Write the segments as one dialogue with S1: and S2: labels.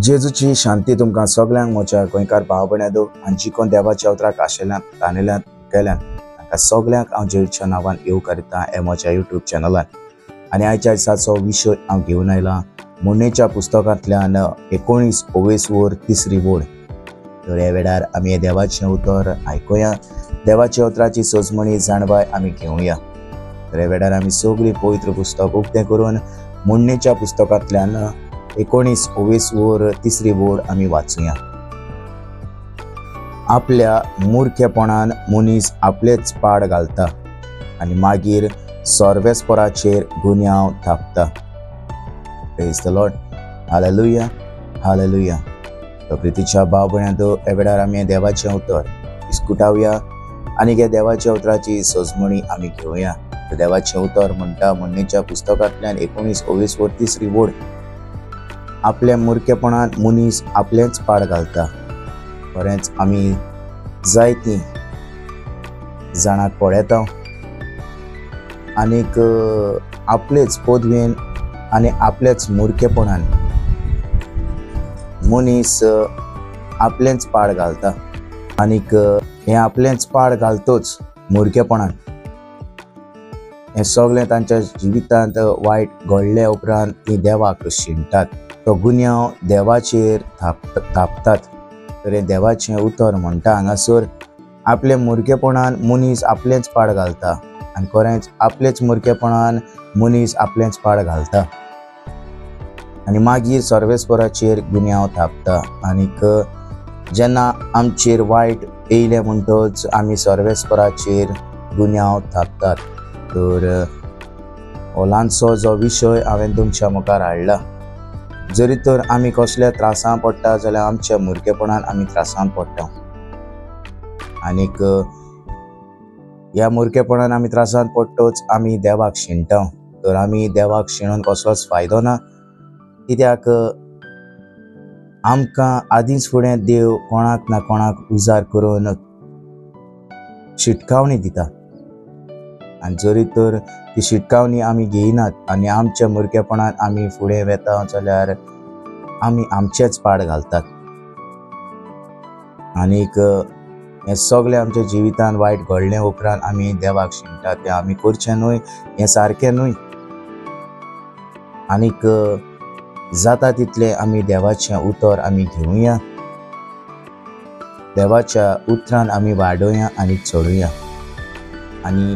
S1: जेजूची शांती तुमकां सगळ्यांक म्हज्या गोंयकार भाव भयणांनो आनी जी कोण देवाच्या उतराक आशिल्ल्यान तानेल्यान केल्यान तांकां सगळ्यांक हांव जेजूच्या नांवान येवकार दिता हे म्हज्या यूट्यूब चॅनलान। आनी आयच्या दिसाचो विशय हांव घेवन आयला म्हणणेच्या पुस्तकांतल्यान 19 ओवेसवर तिसरी वळ। तर ह्या वेळार आमी देवाचें उतर आयकुया, देवाच्या उतराची सजमणी जाणवाय आमी घेवया। तर ह्या वेळार आमी सगळीं पवित्र पुस्तक उक्तें करून म्हणणेच्या पुस्तकांतल्यान 19 ओवेसवर तिसरी वळ आमी वाचुया। आपल्या मूर्खेपणान मनीस आपलेच पाड घालता आनी मागीर सर्वेस्पराचेर गुन्यांव थापता। Praise the Lord, hallelujah, hallelujah. तो प्रितीच्या भाव भयणांनो, ह्या वेळार आमी देवाचें उतर इस्कुटावया आनी ह्या देवाच्या उतराची सजमणी आमी घेवया। देवाचें उतर म्हणटा म्हणणेच्या पुस्तकांतल्यान 19 ओवेसवर तिसरी वळ, आपल्या मुरकेपणान मनीस आपलेंच पाड घालता। बरेंच आमी जायतीं जाणांक पळयता आनीक आपलेच पदवेन आनी आपलेच मुरकेपणान मनीस आपलेंच पाड घालता आनीक हें आपलेंच पाड घालतोच मुरकेपणान हें सगळें तांच्या जिवितांत वायट घडले उपरांत तीं देवाक शिणटात, तो गुन्यांव देवाचेर थापतात। तर हें देवाचें उतर म्हणटा हांगासर आपले मुरकेपणान मनीस आपलेंच पाड घालता आनी खरेंच आपलेच मुरकेपणान मनीस आपलेंच पाड घालता आनी मागीर सर्वेस्पराचेर गुन्यांव थापता। आनीक जेन्ना आमचेर वायट येयलें म्हणटच आमी सर्वेस्पराचेर गुन्यांव थापतात। तर हो ल्हानसो जो विशय हांवें तुमच्या मुखार हाडला, जरी तर आमी कसल्या त्रासां पडटा जाल्यार आमच्या मुरकेपणान आमी त्रासांत पडटा आनीक ह्या मुरकेपणान आमी त्रासांत पडटच आमी देवाक शिणटा। तर आमी देवाक शिणून कसलोच फायदो ना, कित्याक आमकां आदींच फुडें देव कोणाक ना कोणाक उजार करून शिटकावणी दिता आनी जरी तर ती शिटकावणी आमी घेयनात आनी आमच्या मुरकेपणान आमी फुडें वेता जाल्यार आमी आमचेच पाड घालतात आनीक हें सगळें आमच्या जिवितान वायट घडलें उपरांत आमी देवाक शिणटात। तें आमी करचें न्हय, हें सारकें न्हय। आनीक जाता तितलें आमी देवाचें उतर आमी घेवया, देवाच्या उतरान आमी वाडोवया आनी चडुया आनी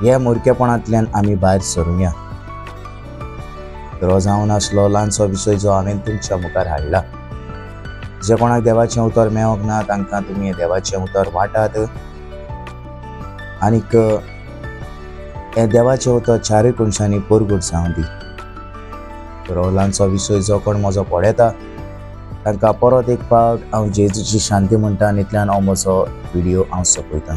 S1: ह्या मुरकेपणांतल्यान आमी भायर सरुया। तर हो जावन आसलो ल्हानसो विशय जो हांवें तुमच्या मुखार हाडला। जे कोणाक देवाचें उतर मेळोंक ना तांकां तुमी देवाचें उतर वाटात आनीक हें देवाचें उतर चारूय कोनशांनी परगट जावं दी। तर हो ल्हानसो विशय जो कोण म्हजो पळयता तांकां परत एक फावट हांव जेजूची शांती म्हणटा आनी इतल्यान हांव म्हजो व्हिडियो हांव सोंपयतां।